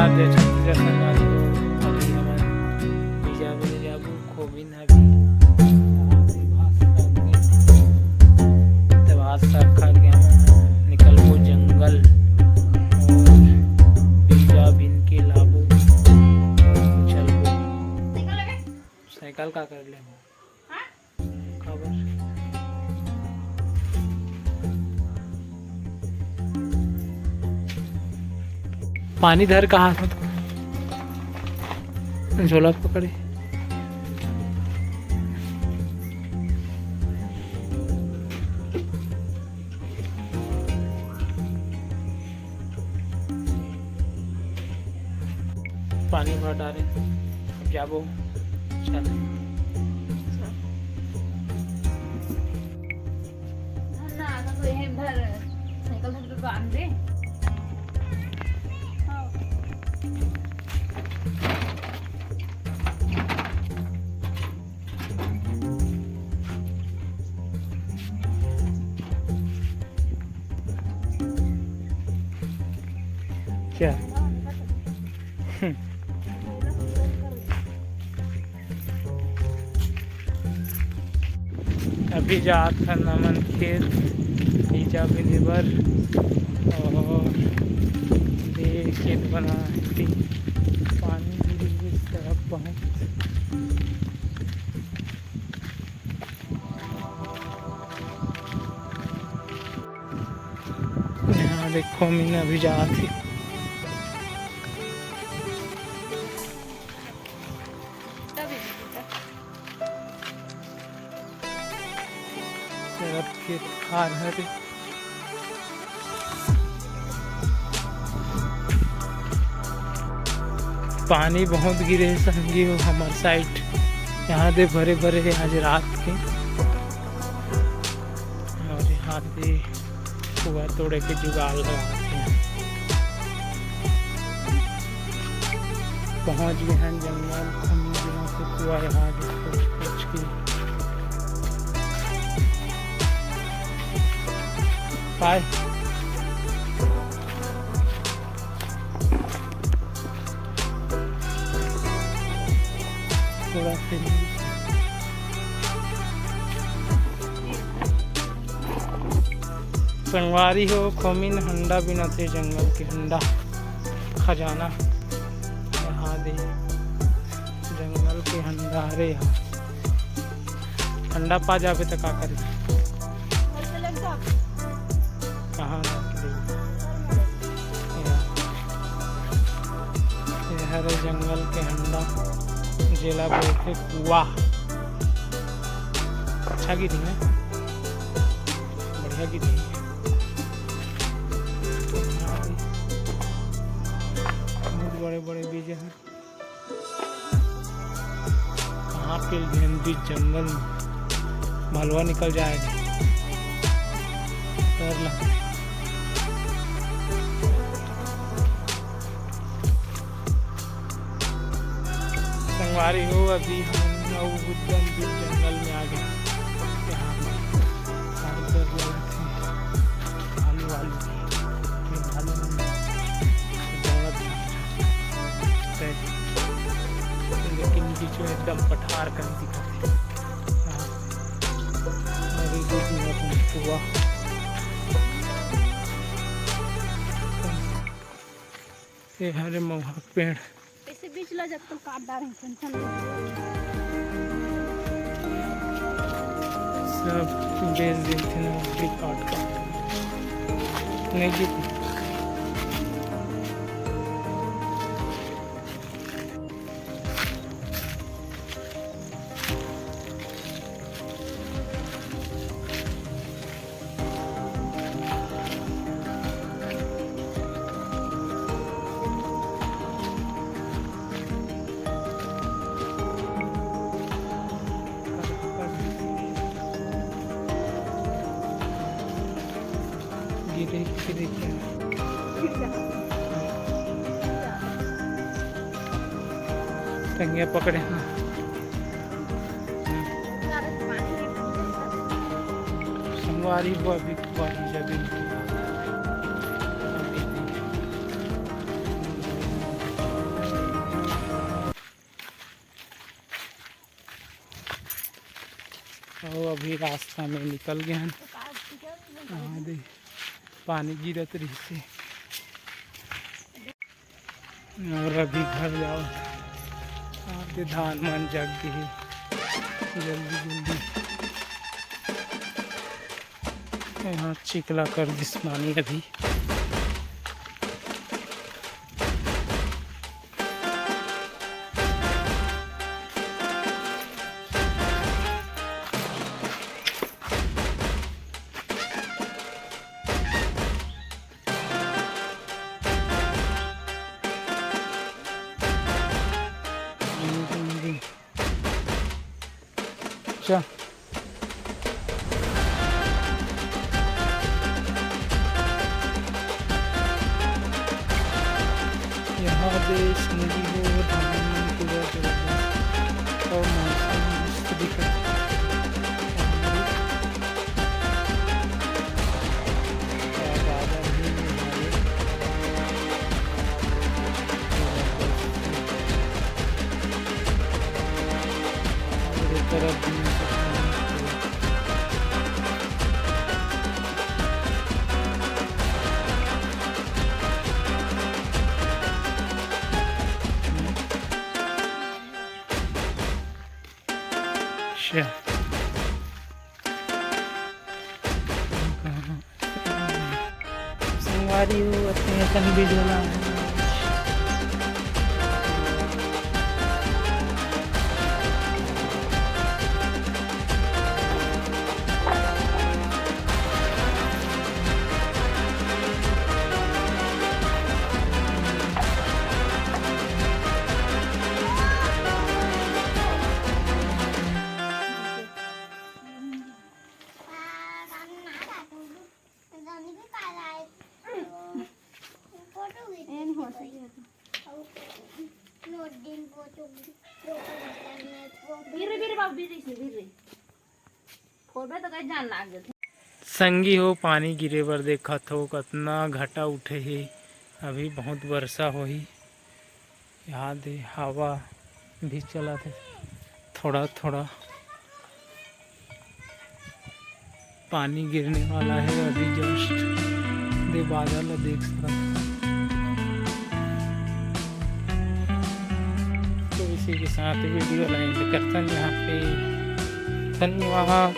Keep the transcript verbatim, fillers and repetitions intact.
जय छत्तीसगढ़ संगवारी हो, अभी हमन बीजा बेले जाबो, खोमिन हवे। त भात साग खा के हमन निकलबो जंगल अउ बीजा बिन के लाबो, चलबो। साइकिल का कर ले? काबर? पानी धर कहाँ था? झोला पकड़े। पानी भर डारे, अब जाबो। चल। धर ना, आधा तो यहीं धर, साइकिल धर के बांध दे। हाँ। क्या? अभी जात हन हमन खेत, बीजा बिने बर, अउ दे खेत बना हे, पानी गिरे हे, तरफ बहुत। यहाँ देखो, मीना भी जात हे। तरफ खेत खार हरे। पानी बहुत गिरे हे संगी हो, हमर साइड यहाँ दे भरे भरे हे आज रात के। और यहाँ दे कुआ तोड़े के जुगाड़ लगाथे। पहुँच गे हन जंगल, हम जहाँ से कुआ यहाँ दे कुछ के पाए। थोड़ा सा संगवारी हो, खोमिन हंडा बिनथे, जंगल के हंडा, खजाना। यहाँ दे जंगल के हंडा हरे, यहाँ ठंडा पा जाबे त का करे? कहाँ रख दे? ये हरे जंगल के हंडा, जेला बोलथे कुआ। अच्छा गिरी है, बढ़िया गिरी है। बहुत बड़े बड़े बीज हैं। कहाँ पेल दिहन बीच जंगल में, भलवा निकल जाए। डर लग। संगवारी हो, अभी हम अउ उद्दम बीच जंगल में आ गए। यहाँ बहुत डर लगत हे। आलू, आलू के, ये आलू मन दौड़त हे। लेकिन बीच में एकदम पठार कन दिखत हे। हाँ। अरे दीदी, अपन कुआ। ये हरे महुआ के पेड़। ऐसे बीच ला जब तक काट डारे हैं, टेंशन नहीं। सब बेच देते हैं, फिर काट काट। नहीं जीते। गिरे, गिरे क्या? टंगिया पकड़े, हाँ। संगवारी हो, अभी कुआरी जमीन। तो अभी रास्ता में निकल गए हैं। हाँ दे, पानी गिरत रहिसे। और अभी घर जाओ, आगे धान मन जग गे हे, जल्दी जल्दी। यहाँ चिकला कर दिस पानी अभी। अच्छा। यहाँ देश नदी हो, धान पूरा जबरदस्त और मौसम मस्त दिखत। क्या बादल है ये भाई। और ये तरफ भी अच्छा। संगवारी हो, अतने अकन बिजोला है। गिर रे, गिर रे बाबू, गिर रे, गिर रे। फोड़बे तो कहीं जान लाग जाथे। संगी हो, पानी गिरे बर देखत हो, कतना घटा उठे हे। अभी बहुत वर्षा होही। यहाँ दे हवा भी चलत हे थोड़ा थोड़ा। पानी गिरने वाला है अभी just। दे बादल ला देख सकत हो। तो इसी के साथ वीडियो ला end करथन यहाँ पे। धन्यवाद।